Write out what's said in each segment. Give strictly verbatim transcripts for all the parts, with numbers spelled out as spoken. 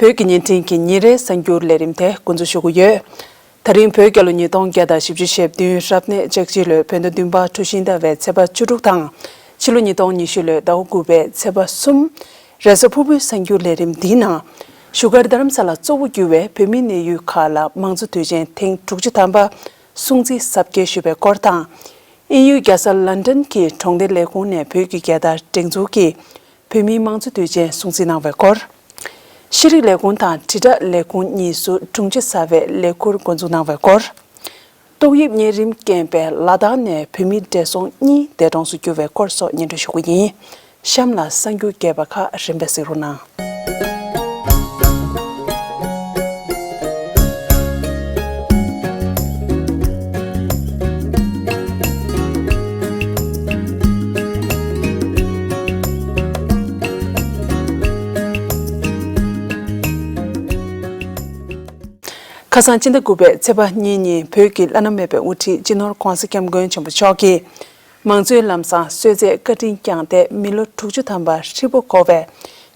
བོད་ཀྱི་བརྙན་འཕྲིན་གྱི་ཉིན་རེའི་གསར་འགྱུར་ལས་རིམ་དེ་འགོ་འཛུགས་ཞུ་གི་ཡོད། ད་རིང་བོད་རྒྱལ་ལོ་ཉིས་སྟོང་བརྒྱ་དང་བཞི་བཅུ་ཞེ་བདུན་རབ་གནས་ལྕགས་བྱི་ལོའི་བོད་ཟླ་བདུན་པ་གྲུ་བཞི་ཟླ་བའི་ཚེས་པ་བཅུ་དྲུག་དང་ཕྱི་ལོ་ཉིས་སྟོང་ཉི་ཤུ་ལོའི་ཟླ་བ་དགུ་པའི་ཚེས་པ་གསུམ། རེས་གཟའ་ཕུར་བུའི་གསར་འགྱུར་ལས་རིམ་འདིའི་ནང་བཞུགས་སྒར་རྡ་རམ་ས་ལ་གཙོ་བོ་གྱུར་བའི་བོད་མིའི་གནས་ཡུལ་ཁག་ལ་མང་གཙོ་དུས་ཆེན་ཐེངས་དྲུག་ཅུ་ཐམ་པ་སྲུང་བརྩི་གཟབ་རྒྱས་ཞུས་པའི་སྐོར་དང་། དབྱིན་ཡུལ་རྒྱལ་ས་ལན་ཌན་གྱི་གྲོང་སྡེ་ལས་ཁུངས་ནས་བོད་ཀྱི་རྒྱལ་དར་སྒྲེང་འཛུགས་ཀྱིས་བོད་མིའི་དམངས་གཙོའི་དུས་ཆེན་སྲུང་བརྩི་གནང་བའི་སྐོར། ཤེས་རིག་ལས་ཁུངས་དང་དྲིལ་བསྒྲགས་ལས་ཁུངས་གཉིས་སུ་དྲུང་ཆེ་གསར་པའི་ལས་ཁུར་འགོ་འཛུགས་གནང་བའི་སྐོར། ཏོག་དབྱིབས་གཉན་རིམས་རྐྱེན་པས་ལ་དྭགས་ནས་བོད་མི་བགྲེས་སོང་གཉིས་འདས་གྲོངས་སུ་གྱུར་བའི་སྐོར་སོགས་སྙན་སྒྲོན་ཞུ་གི་ཡིན། གཤམ་ལ་གསར་འགྱུར་རྒྱས་པ་ཁག་རིམ་པས་གཟིགས་རོགས་གནང་། ཁ་སང་སྤྱི་ཟླ་དགུ་པའི་ཚེས་པ་གཉིས་ཉིན་བོད་ཀྱི་བླ་ན་མེད་པའི་དབུ་ཁྲིད་སྤྱི་ནོར་༧གོང་ས་༧སྐྱབས་མགོན་ཆེན་པོ་མཆོག་གིས། མང་གཙོའི་ལམ་བཟང་སྲོལ་བཙལ་བཀའ་དྲིན་བསྐྱངས་ཏེ་མི་ལོ་དྲུག་ཅུ་ཐམ་པ་ཧྲིལ་པོ་འཁོར་བའི་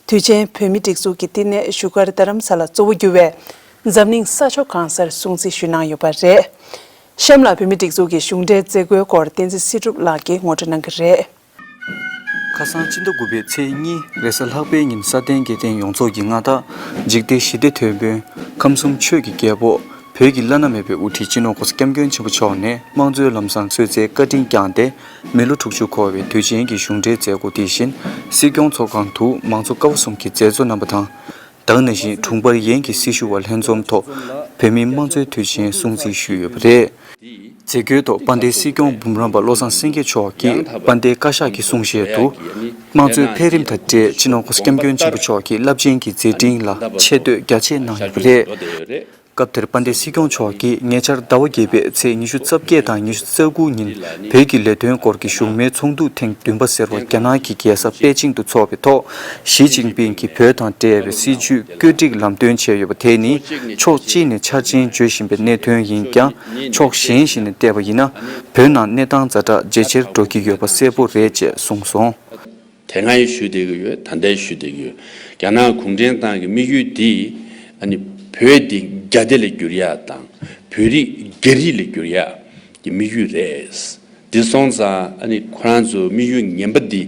དུས་ཆེན་བོད་མིའི་སྒྲིག་འཛུགས་ཀྱི་བསྟི་གནས་བཞུགས་སྒར་རྡ་རམ་ས་ལ་གཙོ་བོ་གྱུར་བའི་འཛམ་གླིང་ས་ཕྱོགས་གང་སར་སྲུང་བརྩི་ཞུས་གནང་ཡོད་པ་རེད། གཤམ་ལ་བོད་མིའི་སྒྲིག་འཛུགས་ཀྱི་གཞུང་འབྲེལ་མཛད་སྒོའི་སྐོར་བསྟན་འཛིན་སྲིད་སྒྲུབ་ལགས་ཀྱིས་ངོ་སྤྲོད་གནང་གི་རེད། ཁ་སང་སྤྱི་ཟླ་དགུ་པའི་ཚེས་གཉིས་རེས་གཟའ་ལྷག་པའི་ཉིན་ས་སྟེང་རྒྱལ་བསྟན་ཡོངས་རྫོགས་ཀྱི་མངའ་བདག་འཇིག་རྟེན་ཞི་བདེ་དོན་དཔོན་ཁམས་གསུམ་ཆོས་ཀྱི་རྒྱལ་པོ་བོད་ཀྱི་བླ་ན་མེད་པའི་དབུ་ཁྲིད་སྤྱི་ནོར་༧གོང་ས་༧སྐྱབས་མགོན་ཆེན་པོ་མཆོག་ནས་དམངས་གཙོའི་ལམ་བཟང་སྲོལ་བཙལ་བཀའ་དྲིན་བསྐྱངས་ཏེ་མི་ལོ་དྲུག་ཅུ་འཁོར་བའི་དུས་ཆེན་གྱི་གཞུང་འབྲེལ་མཛད་སྒོ་དེ་བཞིན་སྲིད་སྐྱོང་ཚོགས་ཁང་དུ་མང་གཙོ་ཀ་བ་གསུམ་གྱི་མཛད་གཙོ་རྣམ་པ་དང་། ད་ག་ནང་བཞིན་དྲུང་འཕར་ཡན་གྱི་སྲི་ཞུ་བ་ལྷན་འཛོམས་ཐོག་བོད་མིའི་དམངས་གཙོའི་དུས་ཆེན་སྲུང་བརྩི་ཞུས་ཡོད་པ་རེད། མཛད་སྒོའི་ཐོག་དཔལ་ལྡན་སྲིད་སྐྱོང་འབུམ་རམས་པ་བློ་བཟང་སེང་གེ་མཆོག་གིས་དཔལ་ལྡན་བཀའ་ཤག་གི་གསུང་བཤད་དུ། དམངས་གཙོའི་འཕེལ་རིམ་དང་འབྲེལ་སྤྱི་ནོར་༧གོང་ས་༧སྐྱབས་མགོན་ཆེན་པོ་མཆོག་གི་རླབས་ཆེན་གྱི་མཛད་འཕྲིན་ལ་ཆེ་བསྟོད་རྒྱ་ཆེ་གནང་ཡོད་པ་རེད། སྐབས་དེར་དཔལ་ལྡན་སྲིད་སྐྱོང་མཆོག་གིས་ཉེ་ཆར་ཟླ་བ་བརྒྱད་པའི་ཚེས་ཉི་ཤུ་རྩ་བརྒྱད་དང་ཉི་ཤུ་རྩ་དགུ་ཉིན་བོད་ཀྱི་ལས་དོན་སྐོར་གྱི་བཞུགས་མོལ་ཚོགས་འདུ་ཐེངས་བདུན་པ་ཟེར་བ་རྒྱ་ནག་གི་རྒྱལ་ས་པེ་ཅིང་དུ་འཚོགས་པའི་ཐོག་ཞི་ཅིན་ཕིང་གིས་བོད་དང་འབྲེལ་བའི་སྲིད་བྱུས་བཀོད་སྒྲིག་ལམ་སྟོན་བྱས་ཡོད་པ་དེ་ནི་ཕྱོགས་གཅིག་ནས་འཆར་ཅན་བརྗོད་བཞིན་པའི་གནད་དོན་ཡིན་ཀྱང་ཕྱོགས་གཞན་ཞིག་ནས་བལྟས་པ་ཡིན་ན་བོད་ནང་གནས་སྟངས་ཛ་དྲག་ཇེ་ཆེར་འགྲོ་གི་ཡོད་པ་གསལ་པོ་རེད་ཅེས་གསུངས་སོང་། དེ་སྔ་ཡང་ཞུས་བསྡད་ཀྱི་ཡོད། ད་ལྟ་ཡང་ཞུས་བསྡད་ཀྱི་ཡོད། རྒྱ་ནག་གུང་ཁྲན་ཏང་གི་དམིགས་ཡུལ་འདི་ཨ་ནི་བོད་འདི་རྒྱ་སྡེ་ལ་བསྒྱུར་ཡག་དང་བོད་རིགས་རྒྱ་རིགས་ལ་བསྒྱུར་ཡག་གི་དམིགས་ཡུལ་རེད། འདི་སོང་ཙང་ཨ་ནི་ཁོ་རང་ཚོ་དམིགས་ཡུལ་ངན་པ་འདི་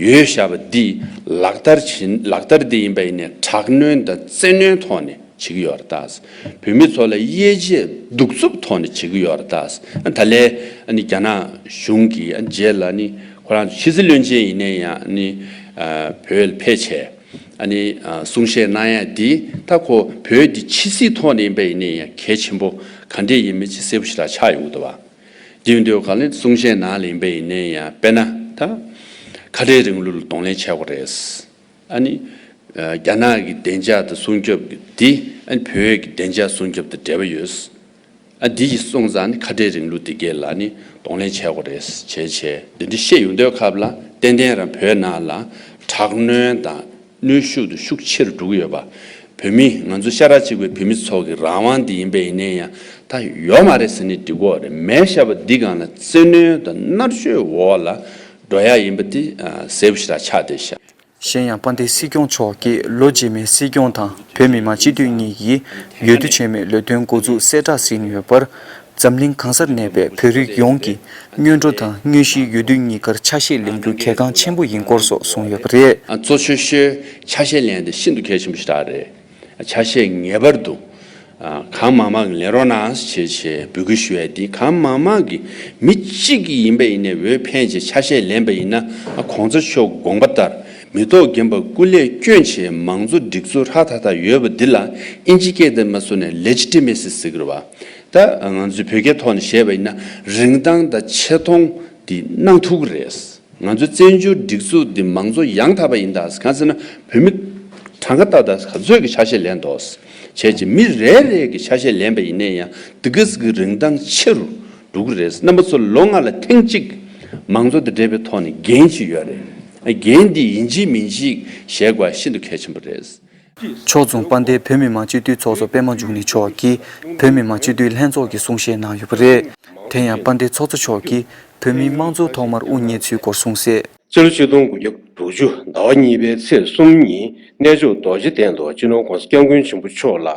ཡོད་བཞག་པ་འདི་ལག་བསྟར་བྱེད་ལག་བསྟར་འདི་ཡིན་པ་ཡིན་ནའི་དྲག་གནོན་དང་བཙན་གནོན་ཐོག་ནས་བྱེད་ཀྱི་ཡོད་རེད་ད། བོད་མི་ཚོ་ལ་དབྱེ་འབྱེད་གདུག་རྩུབ་ཐོག་ནས་བྱེད་ཀྱི་ཡོད་རེད་ད། ད་ལས་ཨ་ནི་རྒྱ་ནག་གཞུང་གིས་ཨ་རྗེས་ལ་ནི་ཁོ་རང་ཕྱི་སྲིད་བློན་ཆེན་ཡིན་ནའི་ཡང་ཨ་ནི་ཨ་བོད་ལ་ཕེབས་བྱས་ཨ་ནི་ཨ་གསུང་བཤད་གནང་ཡ་འདི་ད་ཁོ་བོད་འདི་ཕྱི་སྲིད་ཐོག་ནས་ཡིན་པ་ཡིན་ནའི་ཡང་གལ་ཆེན་པོ་ག་འདྲས་ཡིན་མིན་ཅིག་གསལ་པོ་ཞེ་དྲག་ཆགས་ཡོང་གི་འདུག་བ། དེ་ཡིན་དུས་ག་ལེར་གསུང་བཤད་ནང་ལ་ཡིན་པ་ཡིན་ནའི་ཡང་དཔེར་ན་ད་ཁ་བྲལ་རིང་ལུགས་ལ་གདོང་ལེན་བྱེད་དགོས་རེད། ཨ་ནི། ཨ་རྒྱ་ནག་གི་བདེ་འཇགས་དང་སྲུང་སྐྱོབ་འདི་ཨ་ནི་བོད་ཀྱི་བདེ་འཇགས་སྲུང་སྐྱོབ་དང་འབྲེལ་བ་ཡོད། ཨ་འདི་ཡི་སོང་ཙང་ནི་ཁ་བྲལ་རིང་ལུགས་འདི་གས་ལ་ནི་གདོང་ལེན་བྱེད་དགོས་རེད་བྱས་བྱས་འདི་འདྲ་བཤད་ཡོང་དུས་སྐབས་ལ་ཏན་ཏན་རང་བོད་ནང་ལ་དྲག་གནོན་དང་གནོན་ཤུགས་དེ་ཤུགས་ཆེ་རུ་འགྲོ་གི་ཡོད་པ། བོད་མི་ང་ཚོ་ཤ་ཁྲག་གཅིག་པའི་བོད་མི་ཚོ་གི་རང་དབང་འདི་ཡིན་པ་ཡིན་ནའི་ཡང་ད་ཡོད་མ་རེད་ཟེར་ནས་འགྲིག་གི་ཡོད་རེད། མེད་བཞག་པ་འདི་སྒང་ལ་བཙན་གནོན་དང་མནར་གཅོད་འོག་ལ་འགྲོ་ཡག་ཡིན་པ་འདི་གསལ་པོ་ཞེ་དྲག་ཆགས་བསྡད་ཤག་གཞན་ཡང་དཔལ་ལྡན་སྲིད་སྐྱོང་མཆོག་གིས་ལོ་རྗེས་མའི་སྲིད་སྐྱོང་དང་བོད་མི་མང་སྤྱི་འཐུས་གཉིས་ཀྱིས་འོས་བསྡུ་ཆེན་མོའི་ལས་དོན་འགོ་འཛུགས་གསལ་བསྒྲགས་ཟིན་ཡོད་པར། འཛམ་གླིང་གང་སར་གནས་པའི་བོད་རིགས་ཡོངས་ཀྱིས་སྔོན་འགྲོ་དང་དངོས་གཞིའི་འོས་བསྡུ་གཉིས་ཀར་ཆ་ཤས་ལེན་རྒྱུ་གལ་འགངས་ཆེན་པོ་ཡིན་སྐོར་སོགས་གསུངས་ཡོད་པ་རེད། གཙོ་ཆེ་ཤོས་ཆ་ཤས་ལེན་དེ་ཤིན་ཏུ་གལ་ཆེན་པོ་ཞིག་རེད། ཆ་ཤས་ངེས་པར་དུ་གང་མང་མང་ལེན་རོགས་གནང་ཞེས་བྱས་འབོད་སྐུལ་ཞུ་ཡས་དེ་གང་མང་མང་གིས་མི་གཅིག་གིས་ཡིན་པ་ཡིན་ནའི་འོས་འཕེན་བྱས་ཆ་ཤས་ལེན་པ་ཡིན་ན་གོང་ས་མཆོག་དགོངས་པ་ལྟར་མི་ཐོག་རྒན་པ་སྐུ་ལས་བསྐྱོན་བྱས་མང་གཙོ་སྒྲིག་འཛུགས་ཧྲ་ཐག་ཐག་ཡོད་པ་འདི་ལ་ཨིན་ཇི་སྐད་དུ་མ་སོ་ནས་ལེ་ཇི་ཊི་མེ་སི་ཟེར་གི་རེད་བ། ད་ང་ཚོའི་བོད་སྐད་ཐོག་ནས་བཤད་པ་ཡིན་ན་རིན་ཐང་དང་ཆེ་མཐོང་འདི་གནང་ཐུབ་ཀྱི་རེད། ང་ཚོའི་བཙན་བྱོལ་སྒྲིག་འཛུགས་འདི་མང་གཙོ་ཡང་དག་པ་ཡིན་ད་གང་ཟེར་ན་བོད་མི་གྲངས་ཀ་ཏག་ཏག་ག་ཚོད་ཀྱི་ཆ་ཤས་ལེན་འདུག་བྱས་ཀྱི་མི་རེ་རེ་གི་ཆ་ཤས་ལེན་པ་ཡིན་ནའི་ཡང་འདི་ག་ཟིག་གི་རིན་ཐང་ཆེ་རུ་འགྲོ་གི་རེད། རྣམ་པ་ཚོ་ལོ་ལྔ་ལ་ཐེངས་གཅིག་མང་གཙོ་དང་འབྲེལ་བའི་ཐོག་ནས་འགན་ཅིག་ཡོད་རེད། འགན་འདི་ཡིན་གཅིག་མིན་གཅིག་བཞེས་དགོས་ཤིན་ཏུ་གལ་ཆེན་པོ་རེད། ཕྱོགས་མཚུངས་དཔལ་ལྡན་བོད་མི་མང་སྤྱི་འཐུས་ཚོགས་གཙོ་པད་མ་འབྱུང་གནས་མཆོག་གིས་བོད་མི་མང་སྤྱི་འཐུས་ལྷན་ཚོགས་ཀྱི་གསུང་བཤད་གནང་ཡོད་པ་རེད། དེ་ཡང་དཔལ་ལྡན་ཚོགས་གཙོ་མཆོག་གིས་བོད་མིའི་དམངས་གཙོ་ཐོག་མར་དབུ་བརྙེས་ཚུལ་སྐོར་གསུངས་གསལ། སྤྱི་ལོ་ཆིག་སྟོང་དགུ་བརྒྱ་དྲུག་ཅུ་ཟླ་བ་གཉིས་པའི་ཚེས་གསུམ་ཉིན་གནས་མཆོག་རྡོ་རྗེ་གདན་དུ་སྤྱི་ནོར་༸གོང་ས་༸སྐྱབས་མགོན་ཆེན་པོ་མཆོག་ལ་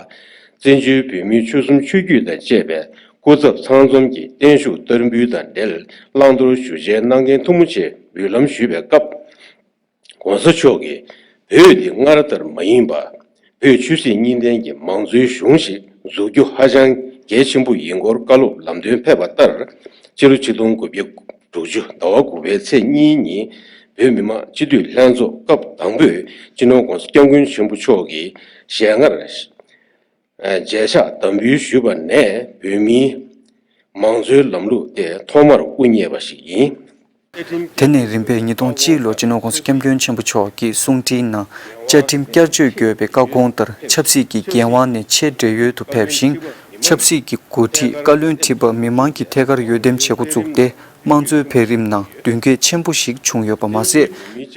བཙན་བྱོལ་བོད་མིའི་ཆོལ་གསུམ་ཆོས་བརྒྱུད་དང་བཅས་པའི་སྐུ་ཚབ་ཚང་འཛོམས་ཀྱིས་བརྟན་བཞུགས་བསྟར་འབུལ་དང་འབྲེལ་བླང་དོར་ཞུ་མཇལ་གནང་མཁན་ཐུན་མོང་ཆེད་འབུལ་ལམ་ཞུས་པའི་སྐབས། ༸གོང་ས་མཆོག་གིས་བོད་འདི་སྔར་ལྟར་མ་ཡིན་པར་བོད་ཆོས་སྲིད་གཉིས་ལྡན་གྱི་མང་གཙོའི་གཞུང་ཞིག་འཛུགས་རྒྱུ་ཧ་ཅང་གལ་ཆེན་པོ་ཡིན་སྐོར་བཀའ་སློབ་ལམ་སྟོན་ཕེབས་པ་ལྟར། སྤྱི་ལོ་ཆིག་སྟོང་དགུ་བརྒྱ་དྲུག་ཅུ་ཟླ་བ་དགུ་པའི་ཚེས་གཉིས་ཉིན་བོད་མི་མང་སྤྱི་འཐུས་ལྷན་ཚོགས་སྐབས་དང་པོས་སྤྱི་ནོར་༸གོང་ས་༸སྐྱབས་མགོན་ཆེན་པོ་མཆོག་གི་ཞལ་སྔར་མཇལ་ཕྱག་དམ་འབུལ་ཞུས་པ་ནས་བོད་མིའི་མང་གཙོའི་ལམ་ལུགས་དེ་ཐོག་མར་དབུ་བརྙེས་པ་ཞིག་ཡིན། དེ་ནས་རིམ་པས་ཉིས་སྟོང་གཅིག་ལོར་སྤྱི་ནོར་༸གོང་ས་༸སྐྱབས་མགོན་ཆེན་པོ་མཆོག་གིས་གསུང་འཕྲིན་ནང་བཅའ་ཁྲིམས་བསྐྱར་བཅོས་དགོས་པའི་བཀའ་དགོངས་ལྟར་ཆབ་སྲིད་ཀྱི་འགན་དབང་ནས་ཆེས་བགྲེས་ཡོལ་དུ་ཕེབས་ཤིང་། ཆབ་སྲིད་ཀྱི་འགོ་ཁྲིད་བཀའ་བློན་ཁྲི་པ་མི་མང་གི་ཐད་ཀར་འོས་འདེམས་བྱེད་འགོ་བཙུགས་ཏེ། དམངས་གཙོའི་འཕེལ་རིམ་ནང་མདུན་སྐྱོད་ཆེན་པོ་ཞིག་བྱུང་ཡོད་པ་མ་ཟད།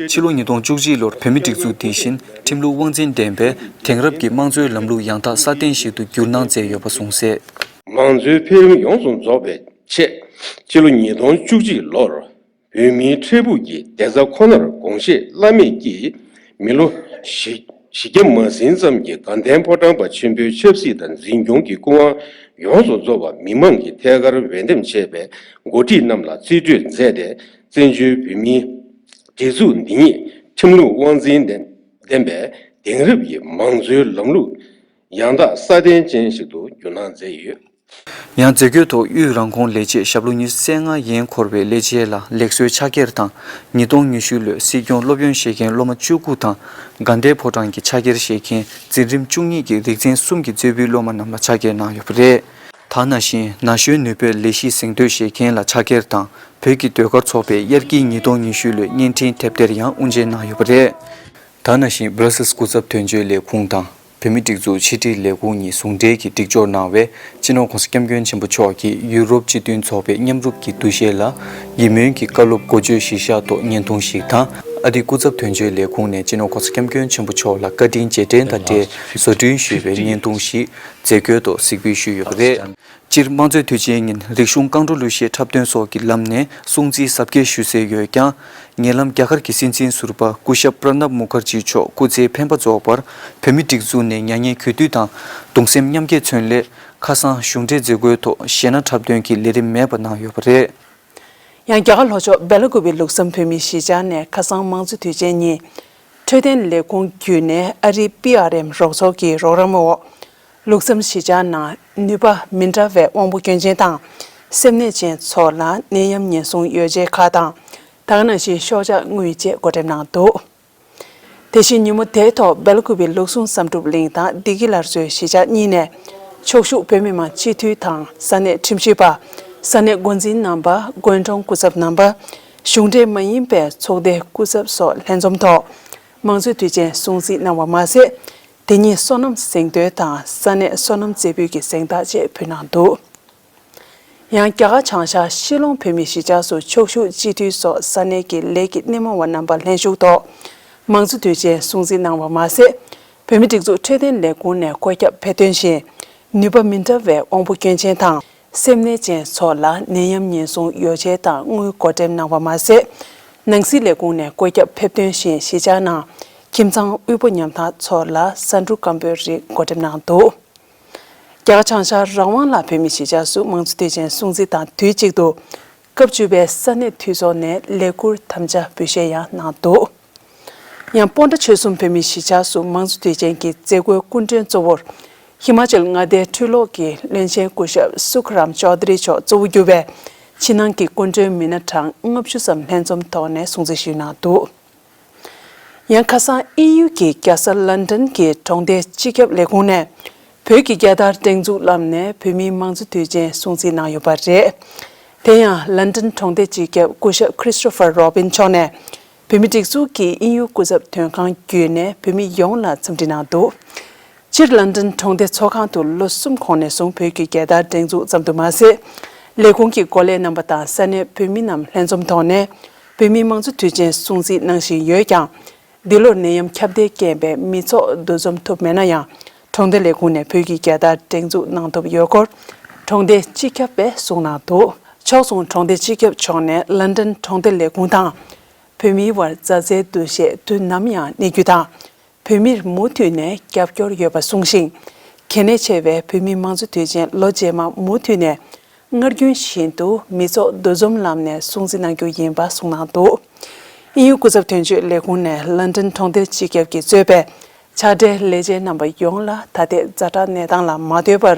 ཕྱི་ལོ་ཉིས་སྟོང་བཅུ་གཅིག་ལོར་བོད་མིའི་སྒྲིག་འཛུགས་འདི་བཞིན་ཁྲིམས་ལུགས་དབང་འཛིན་ལྡན་པའི་དེང་རབས་ཀྱི་དམངས་གཙོའི་ལམ་ལུགས་ཡང་དག་སྲ་བརྟན་ཞིག་ཏུ་བསྒྱུར་གནང་མཛད་ཡོད་པ་གསུངས་གསལ། མང་གཙོའི་འཕེལ་རིམ་ཡོངས་སུ་རྫོགས་པའི་ཆེད། སྤྱི་ལོ་ཉིས་སྟོང་བཅུ་གཅིག་ལོར་བོད་མིའི་འཕྲལ་ཕུགས་ཀྱི་བདེ་རྩ་ཁོ་ནར་དགོངས་བཞེས་བླ་མེད་ཀྱིས། མི་ལོ་བཞི་བཞི་བརྒྱ་མ་ཟིན་ཙམ་གྱི་དགའ་ལྡན་ཕོ་བྲང་པ་ཆེན་པོའི་ཆབ་སྲིད་དང་འཛིན་སྐྱོང་གི་སྐུ་དབང་ཡོངས་སུ་རྫོགས་པ་མི་མང་གི་ཐད་ཀར་འོས་འདེམས་བྱས་པའི་འགོ་ཁྲིད་རྣམས་ལ་རྩིས་སྤྲོད་མཛད་དེ། བཙན་བྱོལ་བོད་མིའི་སྒྲིག་འཛུགས་འདི་ཉིད་ཁྲིམས་ལུགས་དབང་འཛིན་ལྡན་ལྡན་པའི་དེང་རབས་ཀྱི་མང་གཙོའི་ལམ་ལུགས་ཡང་དག་སྲ་བརྟན་ཅན་ཞིག་ཏུ་བསྒྱུར་གནང་མཛད་ཡོད། ཡང་མཛད་སྒོའི་ཐོག་དབུས་རང་ཁོངས་ལས་བྱེད་ཞབས་ལོ་ཉི་ཤུ་རྩ་ལྔ་ཡན་འཁོར་བའི་ལས་བྱེད་ལ་ལེགས་གསོའི་ཕྱག་འཁྱེར་དང་། ཉིས་སྟོང་ཉི་ཤུ་ལོའི་སྲིད་སྐྱོང་སློབ་ཡོན་བཞེས་མཁན་སློབ་མ་བཅུ་དགུ་དང་། དགའ་ལྡན་ཕོ་བྲང་གི་ཕྱག་འཁྱེར་བཞེས་མཁན་འཛིན་རིམ་བཅུ་གཉིས་ཀྱི་རིག་ཚན་གསུམ་གྱི་རྩེ་ཕུད་སློབ་མ་རྣམས་ལ་ཕྱག་འཁྱེར་གནང་ཡོད་པ་རེད། ད་ནང་བཞིན་ན་གཞོན་ནུས་པའི་ལས་གཞི་གཟེངས་བསྟོད་བཞེས་མཁན་ལ་ཕྱག་འཁྱེར་དང་། བོད་ཀྱི་ཟློས་གར་ཚོགས་པའི་དབྱར་སྐྱིད་ཉིས་སྟོང་ཉི་ཤུ་ལོའི་བརྙན་འཕྲིན་དེབ་ཐེར་ཡང་དབུ་འབྱེད་གནང་ཡོད་པ་རེད། ད་ནང་བཞིན་སྦྲ་སིལ་སྐུ་ཚབ་དོན་གཅོད་ལས་ཁུངས་དང་། བོད་མིའི་སྒྲིག་འཛུགས་ཕྱི་དྲིལ་ལས་ཁུངས་གཉིས་ཟུང་འབྲེལ་གྱིས་སྒྲིག་སྦྱོར་གནང་བའི་སྤྱི་ནོར་༸གོང་ས་༸སྐྱབས་མགོན་ཆེན་པོ་མཆོག་གིས་ཡུ་རོབ་སྤྱི་མཐུན་ཚོགས་པའི་མཉམ་རུབ་ཀྱི་འདུ་ཤེས་ལ་ཡིད་སྨོན་གྱི་བཀའ་སློབ་འགོ་བརྗོད་གཞིར་བཞག་ཐོག་བརྙན་ཐུང་ཞིག་དང་། ཨ་རིའི་སྐུ་ཚབ་དོན་གཅོད་ལས་ཁུངས་ནས་སྤྱི་ནོར་༸གོང་ས་༸སྐྱབས་མགོན་ཆེན་པོ་མཆོག་ལ་བཀའ་དྲིན་རྗེས་དྲན་དང་འབྲེལ་བཟོ་སྐྲུན་ཞུས་པའི་བརྙན་ཐུང་ཞིག་མཛད་སྒོའི་ཐོག་གཟིགས་འབུལ་ཞུས་ཡོད་པ་རེད། སྤྱིར་དམངས་གཙོའི་དུས་ཆེན་ཉིན་རིག་གཞུང་རྐང་བྲོ་གླུ་གཞས་འཁྲབ་སྟོན་སོགས་ཀྱི་ལམ་ནས་སྲུང་བརྩིའི་གཟབ་རྒྱས་ཞུ་སྲོལ་ཡོད་ཀྱང་། ཉེ་ལམ་རྒྱ་གར་གྱི་སྲིད་འཛིན་ཟུར་པ་སྐུ་ཞབས་པྲ་ནབ་མུ་ཁར་ཇི་མཆོག་སྐུ་ཚེའི་འཕེན་པ་རྫོགས་པར་བོད་མིའི་སྒྲིག་འཛུགས་ནས་མྱ་ངན་གུས་འདུད་དང་གདུང་སེམས་མཉམ་སྐྱེད་མཚོན་སླད་ཁ་སང་གཞུང་འབྲེལ་མཛད་སྒོའི་ཐོག་གཞས་སྣ་འཁྲབ་སྟོན་གྱི་ལས་རིམ་མེད་པ་གནང་ཡོད་པ་རེད། ཡང་རྒྱ་གར་ལྷོ་ཕྱོགས་སྦེ་ལ་ཀུ་པེ་ལུགས་བསམ་བོད་མིའི་གཞིས་ཆགས་ནས་ཁ་སང་དམངས་གཙོ་དུས་ཆེན་ཉིན། འཕྲོད་བསྟེན་ལས་ཁུངས་བརྒྱུད་ནས་ཨ་རིའི་པི་ཨར་ཨེམ་རོགས་ཚོགས་ཀྱི་རོགས་རམ་འོག་ལུགས་བསམ་གཞིས་ཆགས་ནང་ནུས་པ་མི་འདྲ་བའི་དབང་པོ་སྐྱོན་ཅན་དང་། སེམས་ནད་ཅན་ཚོ་ལ་ནད་ཡམས་ཉེན་སྲུང་ཡོ་བྱད་ཁག་དང་། ད་ག་ནང་བཞིན་ཤོག་ཆག་དངུལ་བཅས་བགོ་འགྲེམས་གནང་འདུག་དེ་བཞིན་ཉིན་མོ་དེའི་ཐོག་སྦེ་ལ་ཀུ་པེ་ལུགས་ཟུང་བསམ་གྲུབ་གླིང་དང་བདེ་སྐྱིད་སླར་གསོའི་གཞིས་ཆགས་གཉིས་ནས་ཕྱོགས་བཞུགས་བོད་མི་མང་སྤྱི་འཐུས་དང་ས་གནས་ཁྲིམས་ཞིབ་པ། ས་གནས་འགོ་འཛིན་རྣམ་པ། དགོན་གྲོང་སྐུ་ཚབ་རྣམ་པ། གཞུང་འབྲེལ་མ་ཡིན་པའི་ཚོགས་སྡེ་སྐུ་ཚབ་སོགས་ལྷན་འཛོམས་ཐོག་དམངས་གཙོའི་དུས་ཆེན་སྲུང་བརྩི་གནང་བ་མ་ཟད། དེ་ཉིད་སོ་ནམ་གཟེངས་བསྟོད་དང་ས་གནས་སོ་ནམ་རྩེ་ཕུད་ཀྱི་གཟེངས་རྟགས་བཅས་ཕུལ་གནང་འདུག་ཡང་རྒྱ་གར་བྱང་ཤར་ཤི་ལོང་བོད་མིའི་གཞིས་ཆགས་སུ་ཕྱོགས་བཞུགས་སྤྱི་འཐུས་སོགས་ས་གནས་ཀྱི་ལས་ཀྱི་སྣེ་མང་བ་རྣམ་པ་ལྷན་ཞུགས་ཐོག་དམངས་གཙོ་དུས་ཆེན་སྲུང་བརྩི་གནང་བ་མ་ཟད། བོད་མིའི་སྒྲིག་འཛུགས་འཕྲོད་བསྟེན་ལས་ཁུངས་ནས་བཀོད་ཁྱབ་ཕེབས་ཐོན་བཞིན་ནུས་པ་མི་འདྲ་བའི་དབང་པོ་སྐྱོན་ཅན་དང་སེམས་ནད་ཅན་ཚོ་ལ་ནད་ཡམས་ཉེན་སྲུང་ཡོ་བྱད་དང་དངུལ་བགོ་འགྲེམས་གནང་བ་མ་ཟད། ནང་སྲིད་ལས་ཁུངས་ནས་བཀོད་ཁྱབ་ཕེབས་ཐོན་བཞིན་གཞིས་ཆགས་ནང་ཁྱིམ་ཚང་དབུལ་པོ་ཉམ་ཐག་ཚོ་ལ་ཟ་འབྲུ་སྐམ་པོའི་རིགས་བགོ་འགྲེམས་གནང་འདུག་རྒྱ་གར་བྱང་ཤར་རང་དབང་ལ་བོད་མིའི་གཞིས་ཆགས་སུ་དམངས་གཙོ་དུས་ཆེན་སྲུང་བརྩི་དང་དུས་གཅིག་ཏུ། སྐབས་བཅུ་པའི་ས་གནས་འཐུས་ཚོགས་ནས་ལས་འཁུར་དམ་བཅའ་འབུལ་བཞེས་ཡང་གནང་འདུག་ཡང་སྤོན་ཊ་ཆོལ་གསུམ་བོད་མིའི་གཞིས་ཆགས་སུ་དམངས་གཙོ་དུས་ཆེན་གྱི་མཛད་སྒོའི་སྐུ་མགྲོན་གཙོ་བོར། ཧི་མ་ཅལ་མངའ་སྡེའི་འཕྲུལ་སློབ་ཀྱི་བློན་ཆེན་སྐུ་ཞབས་སུ་ཁ་རམ་ཅོ་དྷ་རི་མཆོག་གཙོ་བོ་གྱུར་པའི་ཕྱི་ནང་གི་སྐུ་མགྲོན་མི་སྣ་གྲངས་ལྔ་བཅུ་ཙམ་ལྷན་འཛོམས་ཐོག་ནས་སྲུང་བརྩི་ཞུས་གནང་འདུག་ཡང་ཁ་སང་དབྱིན་ཡུལ་གྱི་རྒྱལ་ས་ལན་ཌན་གྱི་གྲོང་སྡེ་སྤྱི་ཁྱབ་ལས་ཁུངས་ནས་བོད་ཀྱི་རྒྱལ་དར་སྒྲེང་འཛུགས་བསླབས་ནས་བོད་མིའི་དམངས་གཙོ་དུས་ཆེན་སྲུང་བརྩི་གནང་ཡོད་པ་རེད། དེ་ཡང་ལན་ཌན་གྲོང་སྡེ་སྤྱི་ཁྱབ་སྐུ་ཞབས་Christopher Robin་མཆོག་ནས་བོད་མིའི་སྒྲིག་འཛུགས་ཀྱི་དབྱིན་ཡུལ་སྐུ་ཚབ་དོན་ཁང་བརྒྱུད་ནས་བོད་མི་ཡོངས་ལ་འཚམས་འདྲི་གནང་འདུག་སྤྱིར་ལན་ཌན་གྲོང་སྡེ་ཚོགས་ཁང་དུ་ལོ་གསུམ་གོང་ནས་བཟུང་བོད་ཀྱི་རྒྱལ་དར་སྒྲེང་འཛུགས་ཙམ་དུ་མ་ཟད། ལས་ཁུངས་ཀྱི་འགོ་ལས་རྣམ་པ་དང་ས་གནས་བོད་མི་རྣམས་ལྷན་འཛོམས་ཐོག་ནས་བོད་མིའི་དམངས་གཙོ་དུས་ཆེན་སྲུང་བརྩི་གནང་བཞིན་ཡོད་ཀྱང་། འདི་ལོར་ནད་ཡམས་ཁྱབ་གདལ་རྐྱེན་པས་མི་ཚོགས་འདུ་འཛོམས་ཐུབ་མེད་ན་ཡང་། གྲོང་སྡེ་ལས་ཁུངས་ནས་བོད་ཀྱི་རྒྱལ་དར་སྒྲེང་འཛུགས་གནང་ཐུབ་ཡོད་སྐོར། གྲོང་སྡེ་སྤྱི་ཁྱབ་པས་གསུངས་གནང་འདུག་ཕྱོགས་མཚུངས་གྲོང་སྡེ་སྤྱི་ཁྱབ་མཆོག་ནས་ལན་ཌན་གྲོང་སྡེ་ལས་ཁུངས་དང་། བོད་མིའི་དབར་མཛའ་བརྩེའི་འདུ་ཤེས་དུས་ནམ་ཡང་གནས་རྒྱུ་དང་། བོད་མིར་མུ་མཐུད་ནས་རྒྱབ་སྐྱོར་ཡོད་པ་གསུངས་ཤིང་། གལ་གནད་ཆེ་བའི་བོད་མིའི་དམངས་གཙོ་དུས་ཆེན་ལོ་རྗེས་མ་མུ་མཐུད་ནས་སྔར་རྒྱུན་བཞིན་དུ་མི་ཚོགས་འདུ་འཛོམས་ལམ་ནས་སྲུང་བརྩི་གནང་རྒྱུ་ཡིན་པ་གསུངས་གནང་འདུག་དབྱིན་ཡུལ་སྐུ་ཚབ་དོན་གཅོད་ལས་ཁུངས་ནས་ལན་ཌན་གྲོང་སྡེ་སྤྱི་ཁྱབ་ཀྱིས་གཙོས་པའི་ཕྱག་སྦྲེལ་ལས་བྱེད་རྣམ་པ་ཡོངས་ལ་ད་ལྟའི་ཛ་དྲག་གནས་སྟངས་ལ་མ་ལྟོས་པར་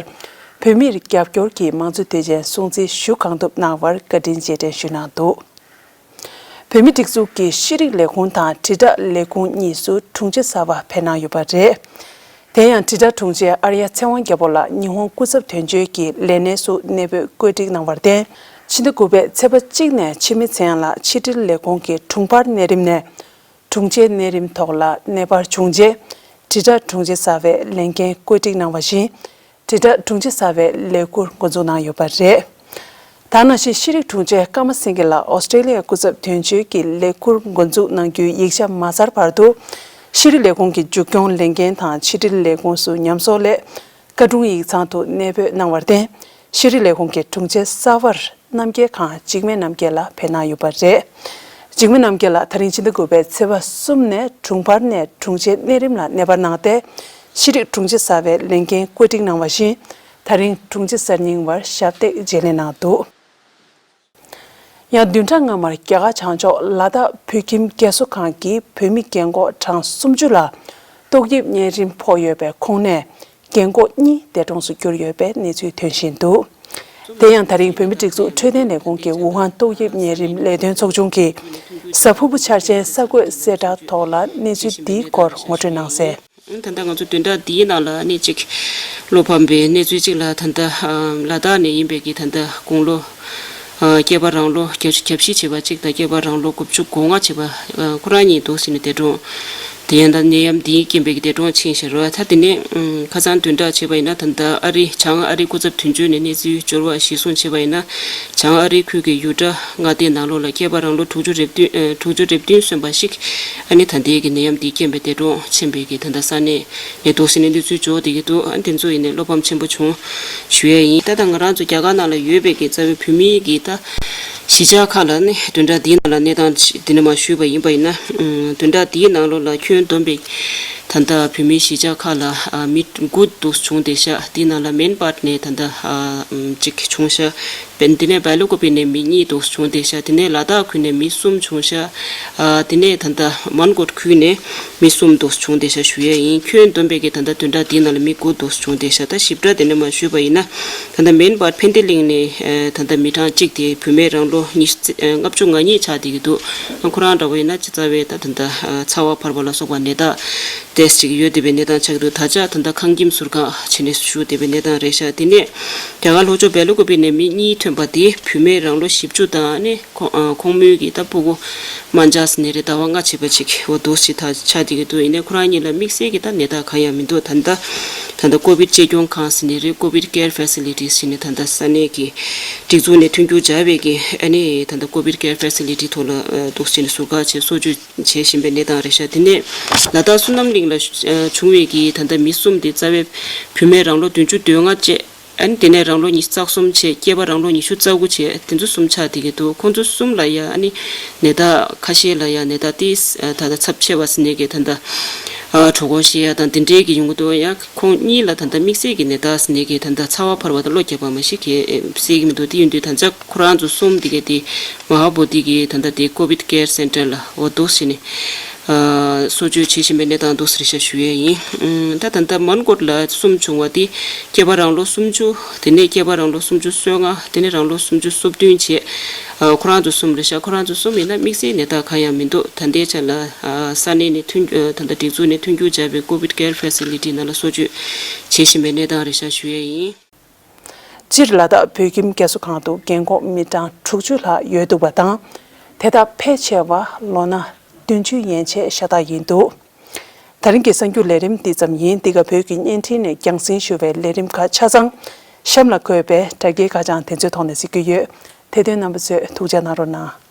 བོད་མིར་རྒྱབ་སྐྱོར་གྱིས་དམངས་གཙོ་དུས་ཆེན་སྲུང་བརྩི་ཞུ་གང་ཐུབ་གནང་བར་བཀའ་དྲིན་རྗེས་དྲན་ཞུས་གནང་འདུག་བོད་མིའི་སྒྲིག་འཛུགས་ཀྱི་ཤེས་རིག་ལས་ཁུངས་དང་དྲིལ་བསྒྲགས་ལས་ཁུངས་གཉིས་སུ་དྲུང་ཆེ་གསར་པ་ཕེབས་གནང་ཡོད་པ་རེད། དེ་ཡང་དྲིལ་བསྒྲགས་དྲུང་ཆེ་ཨར་ཡ་ཚེ་དབང་རྒྱལ་པོ་ལགས་ཉི་ཧོང་སྐུ་ཚབ་དོན་གཅོད་ཀྱི་ལས་གནས་སུ་གནས་སྤོས་བཀོད་སྒྲིག་གནང་བར་བརྟེན། ཕྱི་ཟླ་དགུ་པའི་ཚེས་པ་གཅིག་ནས་འཆི་མེད་ཚེ་དབང་ལགས་ཕྱི་དྲིལ་ལས་ཁུངས་ཀྱི་དྲུང་འཕར་གནས་རིམ་ནས་དྲུང་ཆེའི་གནས་རིམ་ཐོག་ལ་གནས་སྤར་བྱུང་རྗེས། དྲིལ་བསྒྲགས་དྲུང་ཆེ་གསར་པའི་ལས་འགན་བཀོད་སྒྲིག་གནང་བ་བཞིན། དྲིལ་བསྒྲགས་དྲུང་ཆེ་གསར་པའི་ལས་འཁུར་འགོ་འཛུགས་གནང་ཡོད་པ་རེད། ད་ག་ནང་བཞིན་ཤེས་རིག་དྲུང་ཆེ་ཀརྨ་སེང་གེ་ལགས་ཨོ་སི་ཀྲེ་ལི་ཡའི་སྐུ་ཚབ་དོན་གཅོད་ཀྱི་ལས་འཁུར་འགོ་འཛུགས་གནང་རྒྱུའི་ཡིག་ཆ་མ་ཚར་བར་དུ། ཤེས་རིག་ལས་ཁུངས་ཀྱི་མཇུག་སྐྱོང་ལས་འགན་དང་ཕྱི་དྲིལ་ལས་ཁུངས་སུ་ཉམས་གསོ་སླད་བཀའ་དྲུང་ཡིག་ཚང་དུ་གནས་སྤོས་གནང་བར་བརྟེན། ཤེས་རིག་ལས་ཁུངས་ཀྱི་དྲུང་ཆེ་གསར་པར་རྣམ་རྒྱལ་ཁང་འཇིགས་མེད་རྣམ་རྒྱལ་ལགས་ཕེབས་གནང་ཡོད་པ་རེད། འཇིགས་མེད་རྣམ་རྒྱལ་ལགས་ད་རིང་ཕྱི་ཟླ་དགུ་པའི་ཚེས་པ་གསུམ་ནས་དྲུང་འཕར་ནས་དྲུང་ཆེའི་གནས་རིམ་ལ་གནས་སྤར་གནང་སྟེ། ཤེས་རིག་དྲུང་ཆེ་གསར་པའི་ལས་འགན་བཀོད་སྒྲིག་གནང་བ་བཞིན། ད་རིང་དྲུང་ཆེ་གསར་རྙིང་བར་ཞབས་སྟེགས་བརྗེ་ལེན་གནང་འདུག་ཡང་བདུན་ཕྲག་སྔ་མར་རྒྱ་གར་བྱང་ཕྱོགས་ལ་དྭགས་བོད་ཁྱིམ་རྒས་གསོ་ཁང་གི་བོད་མི་རྒན་འཁོགས་གྲངས་སུམ་ཅུ་ལ་ཏོག་དབྱིབས་གཉན་རིམས་ཕོག་ཡོད་པའི་ཁོངས་ནས། རྒན་འཁོགས་གཉིས་འདས་གྲོངས་སུ་གྱུར་ཡོད་པའི་གནས་ཚུལ་ཐོན་བཞིན་འདུག་དེ་ཡང་ད་རིང་བོད་མིའི་སྒྲིག་འཛུགས་འཕྲོད་བསྟེན་ལས་ཁུངས་ཀྱི་ཝུ་ཧན་ཏོག་དབྱིབས་གཉན་རིམས་ལས་དོན་ཚོགས་ཆུང་གིས་གཟའ་ཕུར་བུ་འཆར་ཅན་གསར་འགོད་གསལ་བསྒྲགས་ཐོག་ལ་གནས་ཚུལ་འདིའི་སྐོར་ངོ་སྤྲོད་གནང་གསལ། ད་ལྟ་ང་ཚོ་བདུན་ཕྲག་འདིའི་ནང་ལ་ཨ་ནི་གཅིག་བློ་ཕམ་པའི་གནས་ཚུལ་གཅིག་ལ་ད་ལྟ་ལ་དྭགས་ནས་ཡིན་པའི་གི་ད་ལྟ་དགུང་ལོ། སྐྱེས་པ་རང་ལོ་བརྒྱད་ཅུ་གྱ་བཞི་བྱས་པ་གཅིག་དང་སྐྱེས་པ་རང་ལོ་དགུ་བཅུ་གོ་ལྔ་བྱས་པ་ཁོ་རང་གཉིས་འདུག་ཟེར་ནས་འདས་གྲོངས། དེ་ཡང་ད་ནད་ཡམས་འདིའི་རྐྱེན་པས་ཀྱི་འདས་གྲོངས་ཕྱིན་ཞེས་རོ། ད་དེ་ནས་ཁ་སང་བདུན་ཕྲག་བྱས་པ་ཡིན་ན་ད་ལྟ་ཨ་རི་བྱང་ཨ་རི་སྐུ་ཚབ་དོན་གཅོད་ནས་གནས་ཚུལ་འབྱོར་བ་གཞིར་བཟུང་བྱས་པ་ཡིན་ན། བྱང་ཨ་རི་ཁུལ་གྱི་ཡུ་ཊ་མངའ་སྡེའི་ནང་ལོགས་ལ་སྐྱེས་པ་རང་ལོ་དྲུག་ཅུ་རེ་བདུན་དྲུག་ཅུ་རེ་བདུན་སོན་པ་ཞིག་ཨ་ནི་ད་ལྟའི་གི་ནད་ཡམས་འདིའི་རྐྱེན་པས་འདས་གྲོངས་ཕྱིན་པའི་གི་ད་ལྟ་ས་གནས་ནས་འདུག་ཟེར་ནས་གནས་ཚུལ་འབྱོར་བསྡད་ཀྱི་འདུག་ཨ་ནི་དེ་ཚོ་ཡིན་ནས་བློ་ཕམ་ཆེན་པོ་བྱུང་ཞུ་ཡས་ཡིན། ད་ལྟ་ང་རང་ཚོ་རྒྱ་གར་ནང་ལ་ཡོད་པའི་གི་རྩ་བའི་བོད་མིའི་གི་ད་གཞིས་ཆགས་ཁག་ལ་ནི་བདུན་ཕྲག་འདིའི་ནང་ལ་གནས་སྟངས་འདི་ནས་མར་ཞུས་པ་ཡིན་པ་ཡིན་ན། བདུན་ཕྲག་འདིའི་ནང་ལོགས་ལ་ཁྱོན་བསྡོམས་པའི་ད་ལྟ་བོད་མིའི་གཞིས་ཆགས་ཁག་ལ་མི་དགུ་འདུག་བྱུང་བསྡད་ཤག་དེའི་ནང་ལ་མེན་པཱར་ནས་ད་ལྟ་གཅིག་བྱུང་ཤག་དེ་ནས་སྦེལ་ཀོབ་ནས་མི་གཉིས་འདུག་བྱུང་བསྡད་ཤག་དེ་ནས་ལ་དྭགས་ཁུལ་ནས་མི་གསུམ་བྱུང་ཤག་དེ་ནས་ད་ལྟ་མན་གོཊ་ཁུལ་ནས་མི་གསུམ་འདུག་བྱུང་བསྡད་ཤག་ཞུ་ཡས་ཡིན། ཁྱོན་བསྡོམས་པའི་གི་ད་ལྟ་བདུན་ཕྲག་འདིའི་ནང་ལ་མི་དགུ་འདུག་བྱུང་བསྡད་ཤག་ད་ཞིབ་ཕྲ་དེ་ནས་མར་ཞུས་པ་ཡིན་ན། ད་ལྟ་མེན་པཱར་ཕན་ཏེ་གླིང་ནས་ད་ལྟ་མི་གྲངས་གཅིག་དེ་བུད་མེད་རང་ལོ་ཉི་ཤུ་ལྔ་བཅུ་ང་གཉིས་ཆགས་བསྡད་ཀྱི་འདུག་ཁོ་རང་འདྲ་བོ་ཡིན་ན་ཅི་རྩ་བའི་ད་ད་ལྟ་ཚ་བ་འཕར་བ་ལ་སོགས་པ་ནད་རྟགས་ཏེས་ཅིག་ཡོད་བསྡད་པའི་གནས་སྟངས་ཆགས་ཀྱི་འདུག་ད་ཆ་ད་ལྟ་ཁང་ཁྱིམ་ཟུར་བཀག་བྱས་ནས་བཞུགས་བསྡད་པའི་གནས་སྟངས་རེད་ཤག་དེ་ནས་རྒྱ་གར་ལྷོ་ཕྱོགས་སྦེལ་ཀོབ་པི་ནས་མི་གཉིས་ཐོན་པ་དེ་བུད་མེད་རང་ལོ་བཞི་བཅུ་དང་ནི་ཁོང་ཁོང་མོའི་གི་ད་སྤུ་གུ་དམར་འབྱར་ཟེར་ནས་རེད། ཟླ་བ་ལྔ་བྱས་པ་ཅིག་འོ་འདུག་སེ་ད་ཆགས་བསྡད་ཀྱི་འདུག་ཡིན་ནའི་ཁོ་རང་གཉིས་ལ་དམིགས་བསལ་གྱི་ད་ནད་རྟགས་གང་ཡང་མི་འདུག་ད་ལྟ་ད་ལྟ་ཀོ་བིད་གཅེས་སྐྱོང་ཁང་ཟེར་ནས་རེད། ཀོ་བིད་ཀེར་ཕེ་སི་ལི་ཊི་ཟེར་ནས་ད་ལྟ་ས་གནས་ཀྱི་སྒྲིག་འཛུགས་ནས་མཐུན་འགྱུར་བྱས་པའི་གི་ཨ་ནི་ད་ལྟ་ཀོ་བིད་ཀེར་ཕེ་སི་ལི་ཊི་ཐོག་ལ་འདུག་སེ་ནས་ཟུར་བཀག་བྱས་གསོ་བཅོས་བྱེད་བཞིན་པའི་གནས་སྟངས་རེད་ཤག་དེ་ནས་ལ་དྭགས་བསོད་ནམས་གླིང་ལ་བྱུང་བའི་གི་ད་ལྟ་མི་གསུམ་དེ་རྩ་བའི་བུད་མེད་རང་ལོ་བདུན་ཅུ་དོན་ལྔ་བཅས། ཨ་ནི་དེ་ནས་རང་ལོ་ཉི་ཤུ་རྩ་གསུམ་བྱས། སྐྱེས་པ་རང་ལོ་ཉི་ཤུ་རྩ་དགུ་བྱས། དེ་ཚོ་གསུམ་ཆགས་བསྡད་ཀྱི་འདུག་ཁོང་ཚོ་གསུམ་ལ་ཡ་ཨ་ནི་ནད་རྟགས་ཁ་ཤས་ལ་ཡ་ནད་རྟགས་ཏིས་ད་ལྟ་ཚབས་ཆེ་བ་ཟེར་ནས་ཀྱི་ད་ལྟ་གྲོད་ཁོག་བཤལ་ཡ་དང་དེ་འདྲའི་གི་ཡོང་གི་འདུག་ཡ་ཁོང་གཉིས་ལ་ད་ལྟ་དམིགས་བསལ་གྱི་ནད་རྟགས་ཟེར་ནས་ཀྱི་ད་ལྟ་ཚ་བ་འཕར་བ་དང་གློ་རྒྱག་པ་མ་ཞིག་གི་གསལ་གྱི་མི་འདུག་དེ་ཡིན་དུས་ད་ལྟ་ཁོ་རང་ཚོ་གསུམ་དེ་གའི་དེ་མ་ཧཱ་བོ་དྷི་གི་ད་ལྟ་དེ་ཀོ་བིད་ཀེར་སེན་ཊར་ལ་འོ་འདུག་ཟེར་ནས། གསོ་བཅོས་བྱེད་བཞིན་པའི་གནས་སྟངས་འདུག་ཟེར་ཤག་ཞུ་ཡས་ཡིན། ད་ད་ལྟ་མན་གོཊ་ལ་གསུམ་བྱུང་བ་དེ་སྐྱེས་པ་རང་ལོ་སུམ་ཅུ། དེ་ནས་སྐྱེས་པ་རང་ལོ་སུམ་ཅུ་སོ་ལྔ། དེ་ནས་རང་ལོ་སུམ་ཅུ་སོ་བདུན་བྱས། ཁོ་རང་ཚོ་གསུམ་རེད་ཤག་ཁོ་རང་ཚོ་གསུམ་ཡིན་ན་དམིགས་བསལ་ནད་རྟགས་གང་ཡང་མི་འདུག་ད་ལྟའི་ཆ་ལ་ས་གནས་ནས་མཐུན་ད་ལྟ་སྒྲིག་འཛུགས་ནས་མཐུན་འགྱུར་བྱས་པའི་ཀོ་བིད་ཀེར་ཕེ་སི་ལི་ཊི་ནང་ལ་གསོ་བཅོས་བྱེད་བཞིན་པའི་གནས་སྟངས་རེད་ཤག་ཞུ་ཡས་ཡིན། སྤྱིར་ལ་དྭགས་བོད་ཁྱིམ་རྒས་གསོ་ཁང་དུ་རྒན་འཁོགས་མི་གྲངས་དྲུག་ཅུ་ལྷག་ཡོད་འདུག་པ་དང་། དེ་དག་ཕལ་ཆེ་བ་ལོ་ན་བདུན་ཅུ་ཡན་ཆད་ཤ་སྟག་ཡིན་འདུག་ད་རིང་གི་གསར་འགྱུར་ལས་རིམ་འདི་ཙམ་ཡིན། འདི་ག་བོད་ཀྱི་བརྙན་འཕྲིན་ནས་རྒྱང་སྲིང་ཞུ་བའི་ལས་རིམ་ཁག་ཆ་ཚང་གཤམ་ལ་འཁོད་པའི་དྲ་རྒྱའི་ཁ་བྱང་དེ་ཚོའི་ཐོག་ནས་གཟིགས་རྒྱུ་ཡོད། དེ་དོན་རྣམ་པ་ཚོས་ཐུགས་རྗེ་གནང་རོགས་གནང་།